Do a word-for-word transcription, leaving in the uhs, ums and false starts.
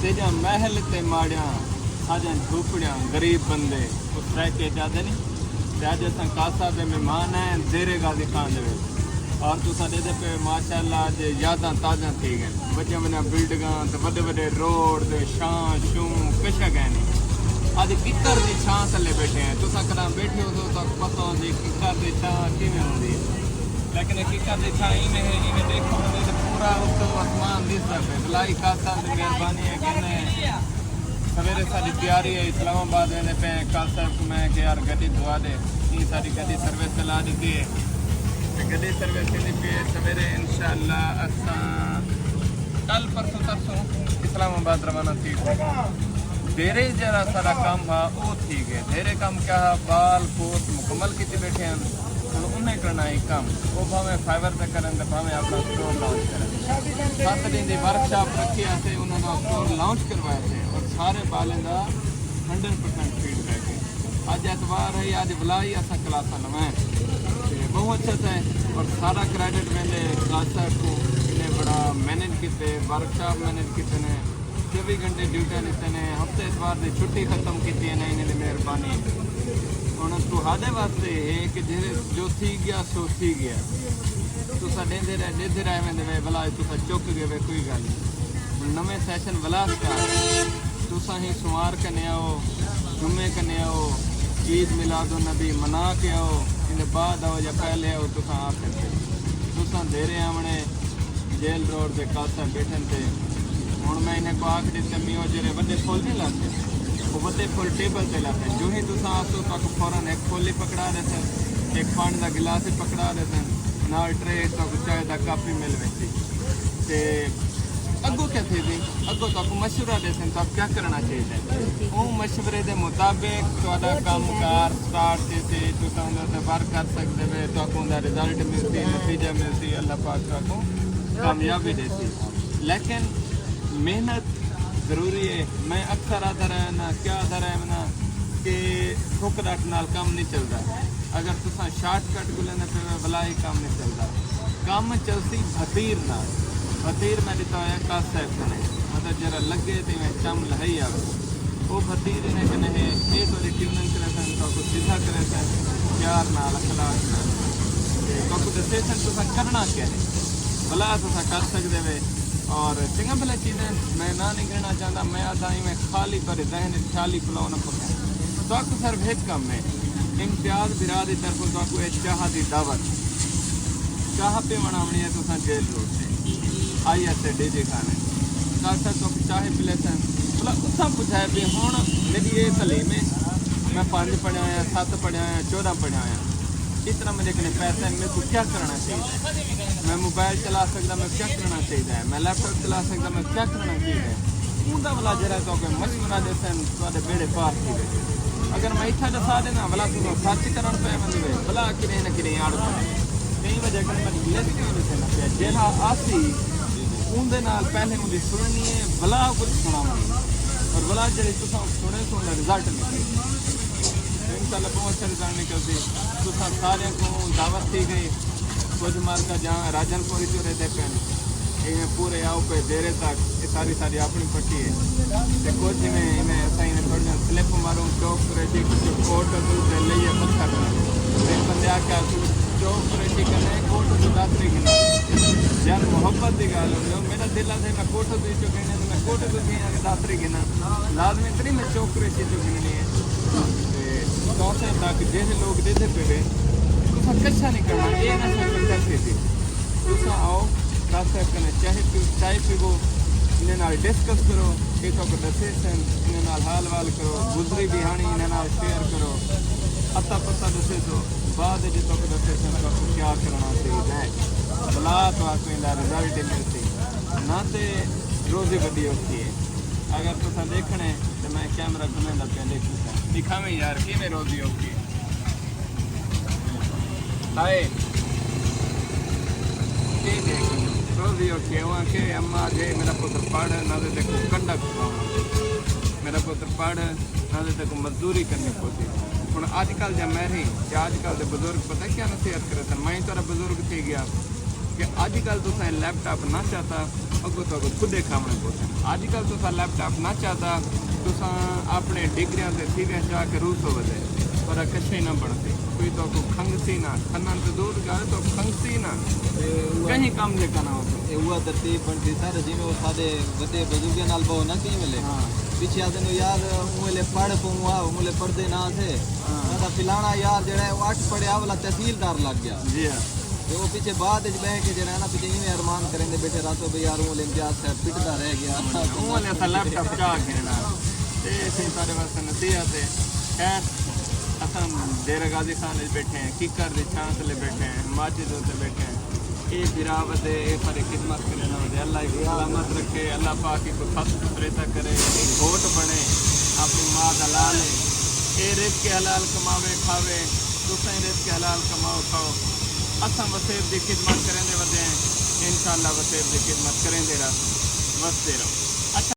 تیجاں محل تے ماڑیاں، ساجاں جھوپڑیاں، غریب بندے، او سرائیکی اچ آہدے نی۔ تے اڄ اساں قاضی صاحب دے مہمان ہیں، زیر غازی خان دے وچ۔ اور تساں ݙیہدے پئے، ماشاءاللہ، اڄ یاداں تازہ تھی ڳئین۔ وݙیاں وݙیاں بلڈنگاں تے وݙے وݙے روڈ تے چھاں شوں کشک ہے نی۔ اڄ ککر دی چھاں تلے ٻیٹھے ہیں۔ تساں کݙاں ٻیٹھے ہوسو، تہاکوں پتہ ہوسی ککر دی چھاں کیویں ہوندی ہے۔ لیکن اے ککر دی چھاں ایویں ہے، ایویں ݙیکھو تے پورا اتوں آسمان ݙسدا پئے۔ بلائی قاضی صاحب دی مہربانی ہے کہ انہیں سویرے ساݙی تیاری ہے، اسلام آباد ویندے پئے ہیں۔ قاضی صاحب کوں میں کہ یار گݙی دھوا ݙے، ایں ساݙی گݙی سروس تے لا ݙتی ہے۔ تے گݙی سروس تھیندی پئی ہے، سویرے انشاءاللہ اساں کل پرسوں ترسوں اسلام آباد روانہ تھی ڳئے۔ دیرے جیڑھا سارا کم ہا، او تھی ڳئے۔ دیرے کم کیا ہا؟ بال کوٹ مکمل کیتی ٻیٹھے ہن۔ ہݨ انہیں کرݨا ہی کم، او بھاویں فائبر تے کرن تے بھاویں اپݨا سٹور لانچ کرن۔ ست ݙینھ دی ورکشاپ رکھی اسے، انہاں دا سٹور لانچ کروایا سے اور سارے بالیں دا ہنڈریڈ پرسینٹ فیڈ بیک ہے۔ اڄ اتوار ہے، اڄ ولا ہی اساں کلاساں لوائیں۔ تے ٻہوں اچھا تھئے اور سارا کریڈٹ ویندے قاضی صاحب کوں، انہیں بڑا مینج کیتے، ورکشاپ مینج کیتے نے، چووی گھنٹے ڈیوٹیاں ݙتے نے، ہفتے اتوار دی چھٹی ختم کیتی ہے نے، انہیں دی مہربانی۔ ہݨ تہاݙے واسطے ہے کہ جیڑھے جو تھی ڳیا سو تھی ڳیا۔ تساں ݙیندے رہے، ݙیندے رہے ویندے وے، ولا تساں چک ڳئے وے، کوئی ڳالھ نہیں۔ ہݨ نویں سیشن ولا سٹارٹ۔ تساں ہی سوار کنے آؤ، جمعے کنے آؤ، عید میلاد النبی منا کے آؤ، ایندے بعد آؤ یا پہلے آؤ، تساں آ سڳدے۔ تساں دیرے آوݨے، جیل روڈ تے قاضی صاحب ٻیٹھن تے۔ ہݨ میں انہیں کوں آکھ ݙتے، میو جیڑھے وݙے پھل نہیں لاتے، او وݙے پھل ٹیبل تے لاتے۔ جو ہی تساں آسو، تہاکوں فوراً ہک پھل ہی پکڑا ݙیسن، ہک پاݨی دا گلاس ہی پکڑا ݙیسن، نال ٹرے تہاکوں چائے دا کپ ہی مل ویسی۔ تے اڳوں کیا تھیسی؟ اڳوں تہاکوں مشورہ ݙیسن، تہاکوں کیا کرݨا چاہیدا ہے۔ اوں مشورے دے مطابق تہاݙا کم کار سٹارٹ تھیسی، تساں اوندے تے ورک کر سڳدے وے، تہاکوں اوندا رزلٹ ملسی، نتیجہ ملسی، اللہ پاک تہاکوں کامیابی ݙیسی۔ لیکن محنت ضروری ہے۔ میں اکثر آہدا رہنا، کیا آہدا رہنا کہ تھک ݙٹ نال کم نہیں چلدا۔ اگر تساں شارٹ کٹ ڳولیندے پئے وے، ولا ہی کم نہیں چلدا۔ کم چلسی بھتیر نال۔ بھتیر میں ݙتا ہویا قاضی صاحب کنے، مطلب جیڑھا لڳے تے میں چم لہائی آوے۔ او بھتیر انہیں کنے ہے، اے تہاݙی ٹیوننگ کریسن، تہاکوں سدھا کریسن، پیار نال، اخلاق نال۔ تے تہاکوں ݙسیسن تساں کرݨا کیا ہے۔ ولا تساں کر سڳدے وے۔ اور چنڳا بھلا چیزیں میں ناں نہیں گھنݨا چاہندا، میں آہدا ایویں خالی پر ذہن وچ خیالی پلاؤ نہ پکا۔ تہاکوں صرف ہک کم ہے، امتیاز بھرا دی طرفوں تہاکوں اے چاہ دی دعوت۔ چاہ پیوݨ آوݨی ہے تساں جیل روڈ تے، آئی ایس اے ڈی جی خانے۔ ڈاکٹر صاحب تہاکوں چاہ پلیسن۔ بھلا اتھاں پچھائے پئے، ہݨ میݙی اے تعلیم ہے، میں پنج پڑھیا ہویا، ست پڑھیا ہویا، چودہ پڑھیا ہویا۔ اتنا میݙے کنے پیسہ ہے، میرے کو کیا کرنا چاہیے؟ میں موبائل چلا سکدا، میں کیا کرنا چاہیے؟ میں لیپ ٹاپ چلا سکدا، میں کیا کرنا چاہیے؟ اوندا ولا جیڑھا تہاکوں مشورہ ݙیسن، تہاݙے بیڑے پار تھی ویسن۔ اگر میں اتھاں ݙسا ݙینا، ولا تساں سرچ کرݨ پئے ویندے وے، ولا کݙہیں نہ کݙہیں اڑ پئے۔ کہیں وجہ کنے میں لسٹ نہیں ݙسیندا پیا۔ جیڑھا آسی، اوندے نال پہلے اوندی سݨنی ہے، ولا کجھ سݨاوݨی ہے۔ اور ولا جیڑھی تساں سݨیسو، اوندا رزلٹ نکلے۔ انشاءاللہ بہت اچھا رزلٹ نکلسی۔ تساں سارے کوں دعوت تھی ڳئی۔ کجھ مارکا جاں راجن پوری چورے دے پن۔ ایویں پورے آؤ پئے دیرے تک، اے ساری ساری اپݨی پٹی ہے۔ تے کجھ ایویں، ایویں اساں ایویں تھوڑی جیاں سلپ ماروں، چوک قریشی کوں کوٹ ادو تے لئیے پتھر۔ تے بندے آکھیا، چوک قریشی کنے کوٹ ادو داتری گھنݨی۔ یار محبت دی ڳالھ ہوندی، میݙا دل آہدے میں کوٹ ادو چوں گھنݨی، تے میں کوٹ ادو تھی آ کے داتری گھناں۔ لازمی تے نہیں میں چوک قریشی چوں گھنݨی ہے۔ تے چوتھے تک جیڑھے لوگ ݙیہدے پئے وے، تساں کچھا نہیں کرݨا، اے نہ سوچو کر تھیسی۔ تساں آؤ، قاضی صاحب کنے چاہ پیو، چائے پیوو، انہیں نال ڈسکس کرو، اے تہاکوں ݙسیسن، انہیں نال حال وال کرو، گزری ݙیہاڑی انہیں نال شیئر کرو۔ اتا پتا ݙسیسو، بعد وچ تہاکوں ݙسیسن تہاکوں کیا کرݨا چاہیدا ہے۔ بھلا تہاکوں ایندا رزلٹ ہی ملسی۔ نہ تے روزی وݙی اوکھی ہے۔ اگر تساں ݙیکھݨے تے میں کیمرہ گھمیندا پیا، ݙیکھو تاں۔ ݙکھاویں یار، کیویں روزی اوکھی ہے۔ ہائے۔ اے ݙیکھ، روزی اوکھی ہے۔ او آکھے، اماں جے میݙا پتر پڑھ، نہ تے تیکوں کنڈک کھواواں۔ میݙا پتر پڑھ، نہ تے تیکوں مزدوری کرݨی پوسی۔ ہݨ اڄ کل جا میں ہی، یا اڄ کل دے بزرگ پتہ کیا نصیحت کریسن؟ میں ہی تہاݙا بزرگ تھی ڳیا کہ اڄ کل تساں لیپ ٹاپ نہ چاتا، اڳوں تہاکوں خودے کھاوݨے پوسن۔ اڄ کل تساں لیپ ٹاپ نہ چاہدا، تساں اپݨے ڈگریاں تے سیویاں چا کے روسو ودے، پر کشے نہ بݨدے۔ کوئی تہاکوں کھنگسی نہ، کھنݨ تے دور ڳالھ، تہاکوں کھنگسی نہ، کہیں کم دے کنا ہوسو۔ اے اوہا ترتیب بݨسی سر، جیویں او ساݙے وݙے بزرگاں نال ٻہو نہ کہیں ویلے۔ ہاں۔ پچھے آہدن یار، اوں ویلے پڑھ پوں آ، اوں ویلے پڑھدے نہ ہاسے۔ ہاں۔ انہاں دا فلاݨا یار جیڑھا ہے، او اٹھ پڑھیا والا تحصیلدار لڳ ڳیا۔ جی ہاں۔ تے او پچھے بعد اچ ٻہہ کے جیڑھا ہے نا، پچھے ایویں ارمان کریندے ٻیٹھے رہسو بھئی یار، اوں ویلے امتیاز صاحب پٹدا رہ ڳیا۔ اوں ویلے اساں لیپ ٹاپ چا گھننا۔ تے اے سئیں ساݙے واسطے نصیحت ہے۔ خیر، اساں ڈیرہ غازی خان وچ ٻیٹھے ہیں، کیکر دی چھاں تلے ٻیٹھے ہیں، ماچس دے اتے ٻیٹھے ہیں۔ اے بھرا ودے، اے ساݙی خدمت کریندے ودے۔ اللہ ایکوں سلامت رکھے، اللہ پاک ایکوں سخت سپریتا کرے، اے گھوٹ بݨے، اپݨی ماء دا لال ہے۔ اے رزق حلال کماوے کھاوے، تساں رزق حلال کماؤ کھاؤ۔ اساں وسیب دی خدمت کریندے ودے ہیں، انشاءاللہ وسیب دی خدمت کریندے رہسوں۔ وسدے رہو۔